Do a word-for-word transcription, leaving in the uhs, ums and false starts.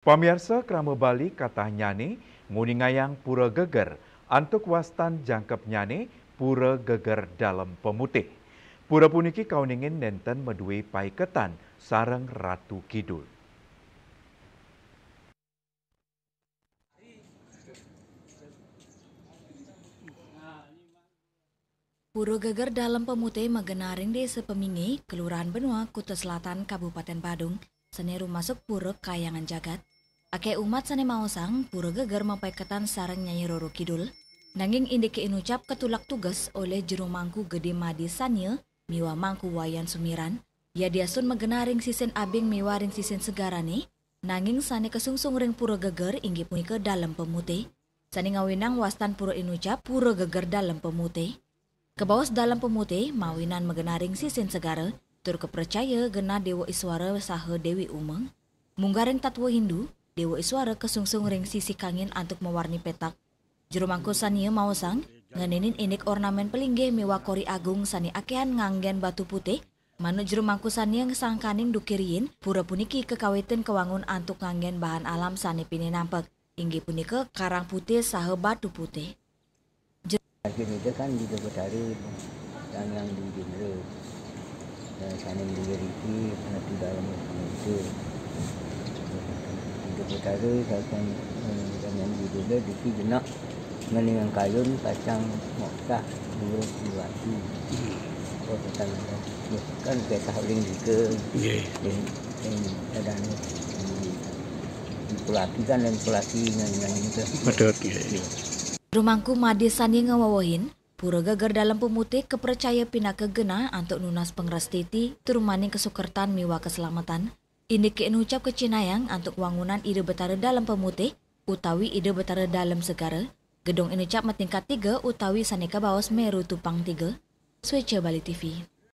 Pamiarsa, krama Bali katahnyané nguningayang pura geger antuk wastan jangkepnyané Pura Geger Dalem Pemutih. Pura puniki kauningin nénten madué paiketan sareng Ratu Kidul. Pura Geger Dalem Pemutih magenah ring Désa Peminggih, Kelurahan Benoa, Kuta Selatan, Kabupatén Badung, sané rumasuk Pura Kahyangan Jagat. Akéh umat sané maosang Pura Geger mapaiketan sareng Nyai Roro Kidul, nanging indiké inucap katulak tugas olih Jero Mangku Gedé Madé Sania miwah Mangku Wayan Sumiran, yadiastun magenah ring sisin abing miwah ring sisin segarané, nanging sané kasungsung ring Pura Geger inggih punika Dalem Pemutih, sané ngawinang wastan pura inucap Pura Geger Dalem Pemutih. Kabaos Dalem Pemutih mawinan magenah ring sisin segara, tur kapracaya genah Déwa Iswara saha Déwi Uma. Munggah ring tatwa Hindu, Déwa Iswara kasungsung ring sisi kangin antuk mawarni pétak. Jero Mangku Sania maosang, ngeninin indik ornamén palinggih miwah kori agung sané akéhan nganggén batu putih, manut Jero Mangku Sania sangkaning duké riin, pura puniki kakawitin kawangun antuk nganggén bahan alam sané pinih nampek, inggih punika karang putih saha batu putih. Akhir itu kan di Betara, yang, yang di Jendela. Dan sana menjadi Ratu Dalem Pemutih. Di Betara, saya kan, eh, dengan di Jendela, di Jenak, ngeningan kayun, kacang, moksah, buruk, di batu. Oh, petang ada. Ya, kan kita uling juga. Nggih. Yang, yang ada anu, di, di Pulaki kan, dan Pulaki yang, yang itu. Betul, nggih. Iya. Jero Mangku Madé Sania ngawewehin, Pura Geger Dalem Pemutih kapracaya pinaka genah antuk nunas pangrastiti tur maning kasukertan miwah kaslametan. Indiké inucap kacinayang antuk wangunan Ida Betara Dalem Pemutih utawi Ida Betara Dalem Segara, gedung inucap matingkat tiga utawi sané kabaos Meru Tupang Tiga. Swéca Bali T V.